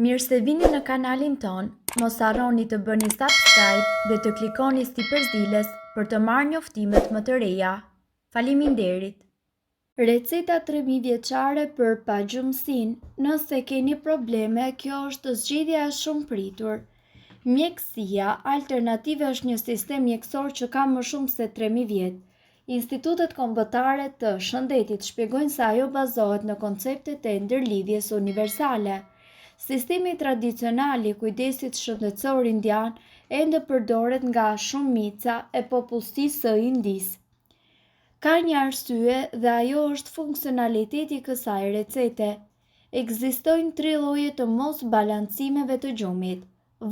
Mirë se vini në kanalin tonë, mos harroni të bëni subscribe dhe të klikoni sipër ziles për të marrë njoftimet më të reja. Faleminderit! Receta 3000 vjeçare për pagjumësinë, nëse keni probleme, kjo është zgjidhja e shumëpritur. Mjekësia alternative është një sistem mjekësor që ka më shumë se 3000 vjet. Institutet Kombëtare të Shëndetit shpjegojnë se ajo bazohet në konceptet e ndërlidhjes universale. Sistemi tradicional i kujdesit shëndetësor indian ende përdoret nga shumica e popullsisë së Indisë. Ka një arsye dhe ajo është funksionaliteti i kësaj recete. Ekzistojnë tri lloje të mosbalancimeve të gjumit.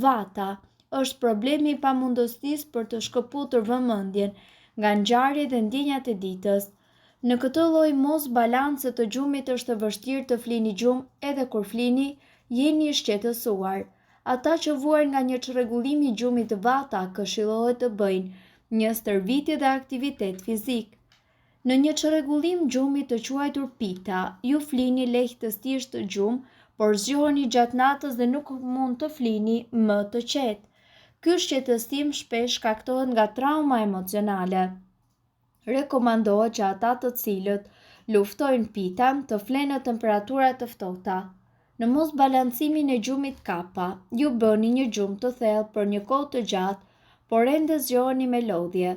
Vata, është problemi i pamundësisë për të shkëputur vëmendjen nga ngjarjet dhe ndjenjat e ditës. Në këtë lloj mosbalance të gjumit është e vështirë të flini gjumë edhe kur flini, jeni i shqetësuar. Ata që vuajnë nga një çrregullim i gjumit Vata këshillohet të bëjnë një stërvitje dhe aktivitet fizik. Në një çrregullim gjumi të quajtur Pitta, ju flini lehtësisht gjumë, por zgjoheni gjatë natës dhe nuk mund të flini më të qetë. Ky shqetësim shpesh shkaktohet nga trauma emocionale. Rekomandohet që ata të cilët luftojnë Pitan të flenë në temperatura të ftohta. Në mosbalancimin e gjumit Kapha, ju bëni një gjumë të thellë për një kohë të gjatë, por ende zgjoheni me lodhje.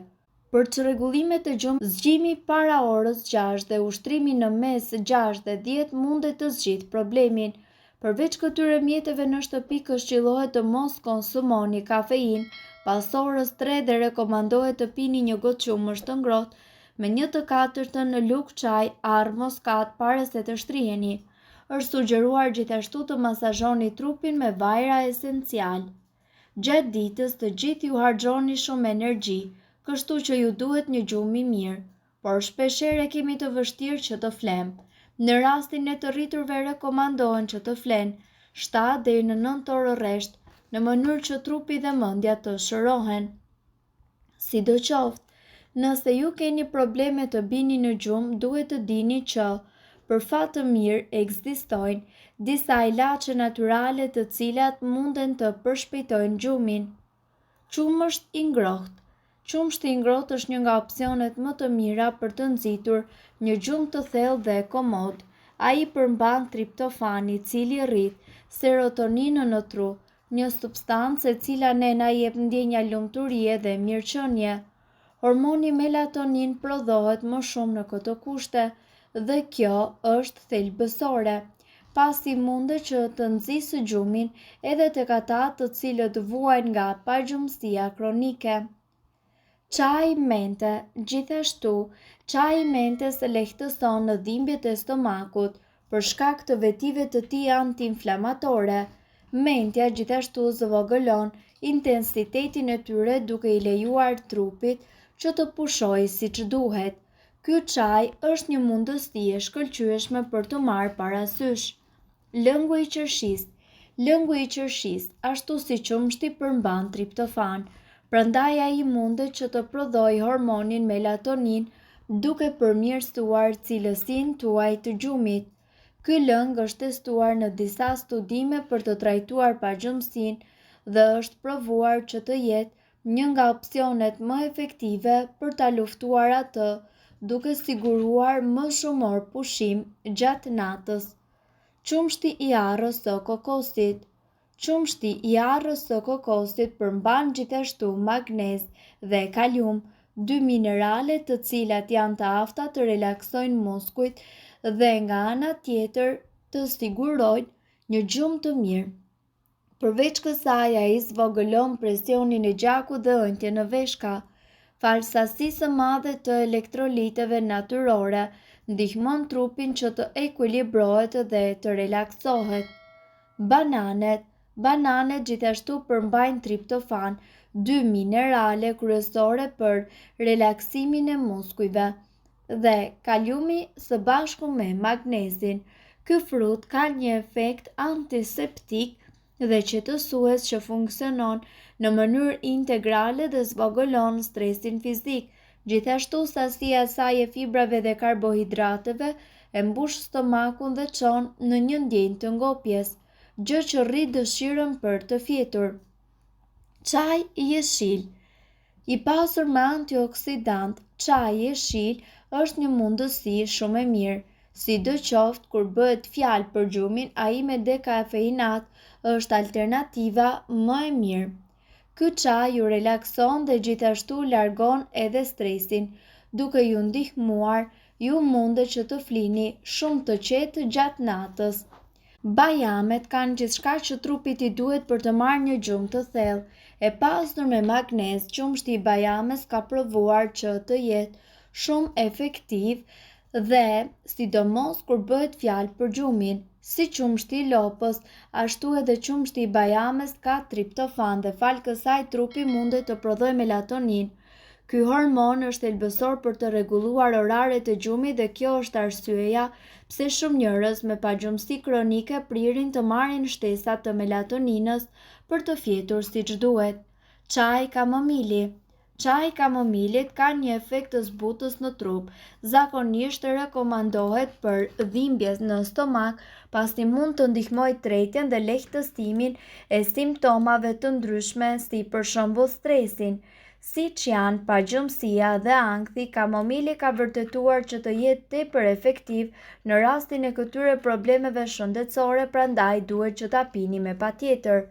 Për çrregullimet e gjumit, zgjimi para orës 6 dhe ushtrimi në mes 6 dhe 10 mundet të zgjidhë problemin. Përveç këtyre mjeteve në shtëpi këshillohet të mos konsumoni kafeinë pas orës 3 dhe rekomandohet të pini një gotë qumësht të ngrohtë me një të katërtën lugë çaj arrë moskat para se të shtriheni. Është sugjeruar gjithashtu të masazhoni trupin me vajra esencial. Gjatë ditës të gjithë ju harxhoni shumë energji, kështu që ju duhet një gjumë i mirë, por shpeshherë e kemi të vështirë që të flemë. Në rastin e të rriturve rekomandohen që të flenë 7 deri në 9 orë rresht, në mënyrë që trupi dhe mendja të shërohen. Sidoqoftë, nëse ju keni probleme të bini në gjumë, duhet të dini që, për fat të mirë, ekzistojnë disa ilaçe natyrale të cilat munden të përshpejtojnë gjumin. Qumësht i ngrohtë. Qumështi i ngrohtë është një nga opsionet më të mira për të nxitur një gjumë të thellë dhe komod. Ai përmban triptofan, i cili rrit serotoninën në tru, një substancë e cila ne na jep ndjenja lumturie dhe mirëqenie. Hormoni melatonin prodhohet më shumë në këto kushte dhe kjo është thelbësore, pasi mundet që të nxisë gjumin edhe tek ata të cilët vuajnë nga pagjumësia kronike. Çaji mente, gjithashtu, çaji i mentes lehtëson në dhimbjet e stomakut për shkak të vetive të tij antiinflamatore. Mentja gjithashtu zvogëlon intensitetin e tyre duke i lejuar trupit që të pushojë siç duhet. Ky çaj është një mundësi e shkëlqyeshme për të marrë parasysh. Lëngu i qershisë. Lëngu i qershisë, ashtu si qumështi përmban triptofan, prandaj ai mundet që të prodhojë hormonin melatonin duke përmirësuar cilësinë tuaj të gjumit. Ky lëng është testuar në disa studime për të trajtuar pagjumësinë dhe është provuar që të jetë një nga opsionet më efektive për ta luftuar atë, duke siguruar më shumë orë pushim gjatë natës. Qumështi i arrës së kokosit. Qumështi i arrës së kokosit përmban gjithashtu magnez dhe kalium, dy minerale të cilat janë të afta të relaksojnë muskujt dhe nga ana tjetër të sigurojnë një gjumë të mirë. Përveç kësaj, ai zvogëlon presionin e gjakut dhe ënjtjen në veshka. Falë sasisë së madhe të elektroliteve natyrore, ndihmon trupin që të ekuilibrohet dhe të relaksohet. Bananet Bananet gjithashtu përmbajnë triptofan, dy minerale kryesore për relaksimin e muskujve. dhe kaliumi së bashku me magnezin. Ky frut ka një efekt antiseptik dhe qetësues që funksionon në mënyrë integrale dhe zvogëlon stresin fizik. Gjithashtu, sasia e saj e fibrave dhe karbohidrateve e mbush stomakun dhe çon në një ndjenjë të ngopjes. gjë që rrit dëshirën për të fjetur. Çaj jeshil. I pasur me antioksidantë, çaji jeshil është një mundësi shumë e mirë. Sidoqoftë, kur bëhet fjalë për gjumin, ai me dekafeinat është alternativa më e mirë. Ky çaj ju relakson dhe gjithashtu largon edhe stresin, duke ju ndihmuar ju mundet që të flini shumë të qetë gjatë natës. Bajamet kanë gjithçka që trupit i duhet për të marrë një gjumë të thellë. E pasur me magnez, qumështi i bajames ka provuar që të jetë shumë efektiv dhe sidomos kur bëhet fjalë për gjumin. Si qumështi i lopës, ashtu edhe qumështi i bajames ka triptofan dhe falë kësaj trupi mundet të prodhojë melatoninë. Ky hormon është thelbësor për të rregulluar oraret e gjumit dhe kjo është arsyeja pse shumë njerëz me pagjumësi kronike pririn të marrin shtesa të melatoninës për të fjetur siç duhet. Çaji kamomili Çaji i kamomilit ka një efekt të zbutës në trup. Zakonisht rekomandohet për dhimbje në stomak, pasi mund të ndihmojë tretjen dhe lehtësimin e simptomave të ndryshme si për shembull stresin. Siç janë pagjumësia dhe ankthi, kamomili ka vërtetuar që të jetë tepër efektiv në rastin e këtyre problemeve shëndetësore prandaj duhet që ta pini me patjetër.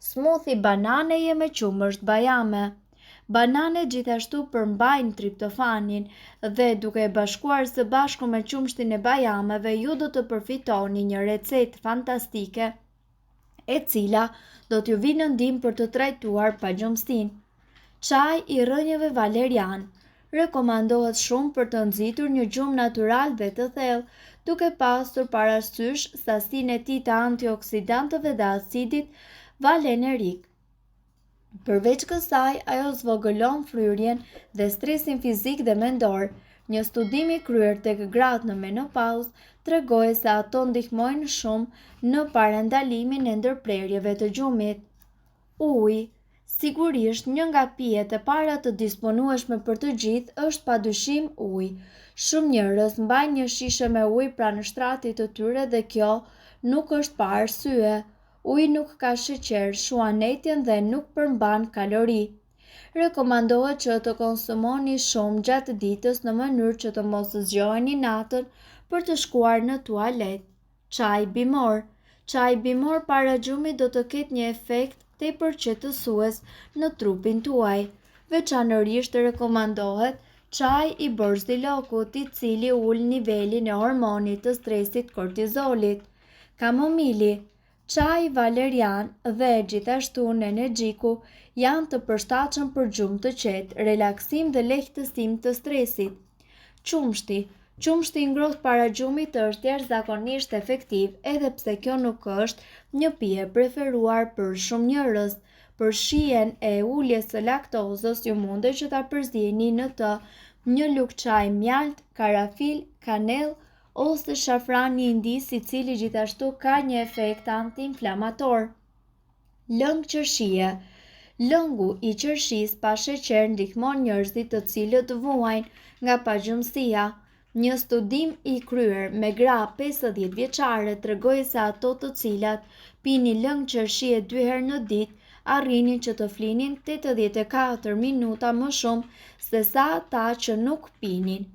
Smoothie bananeje me qumësht bajame. Bananet gjithashtu përmbajnë triptofanin dhe duke e bashkuar së bashku me qumështin e bajameve ju do të përfitoni një recetë fantastike e cila do t'ju vijë në ndihmë për të trajtuar pagjumësinë. Çaj i rrënjëve valerian rekomandohet shumë për të nxitur një gjumë natyral dhe të thellë, duke pasur parasysh sasinë e tij të antioksidantëve dhe acidit valenerik. Përveç kësaj, ajo zvogëlon fryrjen dhe stresin fizik dhe mendor. Një studim i kryer tek gratë në menopauzë tregoi se ato ndihmojnë shumë në parandalimin e ndërprerjeve të gjumit. Uji, sigurisht një nga pijet e para të disponueshme për të gjithë është padyshim uji. Shumë njerëz mbajnë një shishe me ujë pranë shtratit të tyre dhe kjo nuk është pa arsye. Uji nuk ka sheqer, shuan etjen dhe nuk përmban kalori. Rekomandohet që të konsumoni shumë gjatë ditës në mënyrë që të mos zgjoheni natën për të shkuar në tualet. Çaj bimor. Çaji bimor para gjumit do të ketë një efekt tepër qetësues në trupin tuaj. Veçanërisht rekomandohet çaji i borzilokut, i cili ul nivelin e hormonit të stresit kortizolit. Kamomili, çaji valerian dhe gjithashtu nenexhiku janë të përshtatshëm për gjumë të qetë, relaksim dhe lehtësim të stresit. Qumështi, qumështi i ngrohtë para gjumit është jashtëzakonisht efektiv, edhe pse kjo nuk është një pije e preferuar për shumë njerëz. Për shijen e uljes së laktozës, ju mundet që ta përzieni në të një lugë çaji mjaltë, karafil, kanellë ose shafrani i Indisë i cili gjithashtu ka një efekt antiinflamator. Lëng qershie Lëngu i qershisë pa sheqer ndihmon njerëzit të cilët vuajnë nga pagjumësia. Një studim i kryer me gra 50 vjeçare tregoi se ato të cilat pinin lëng qershie dy herë në ditë arrinin që të flinin 84 minuta më shumë sesa ata që nuk pinin.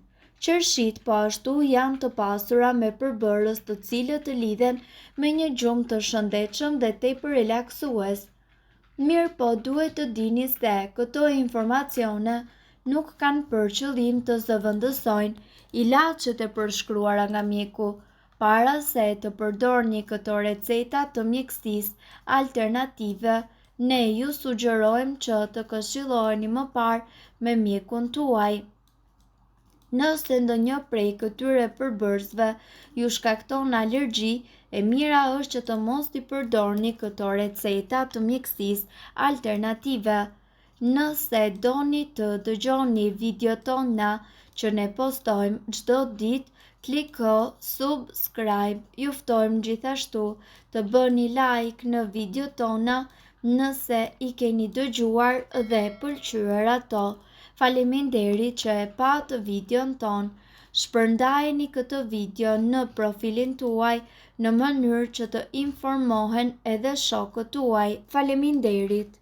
Qershitë po ashtu janë të pasura me përbërës të cilët lidhen me një gjumë të shëndetshëm dhe tepër relaksues. Mirëpo duhet të dini se këto informacione nuk kanë për qëllim të zëvendësojnë ilaçet e përshkruara nga mjeku. Para se të përdorni këto receta të mjekësisë alternative, ne ju sugjerojmë që të këshilloheni më parë me mjekun tuaj. Nëse ndonjë prej këtyre përbërësve ju shkakton alergji, e mira është që të mos i përdorni këto receta të mjekësisë alternative. Nëse doni të dëgjoni videot tona që ne postojmë çdo ditë, kliko subscribe. Ju ftojmë gjithashtu të bëni like në videot tona nëse i keni dëgjuar dhe pëlqyer ato. Faleminderit që e patë videon tonë. Shpërndajeni këtë video në profilin tuaj në mënyrë që të informohen edhe shokët tuaj. Faleminderit!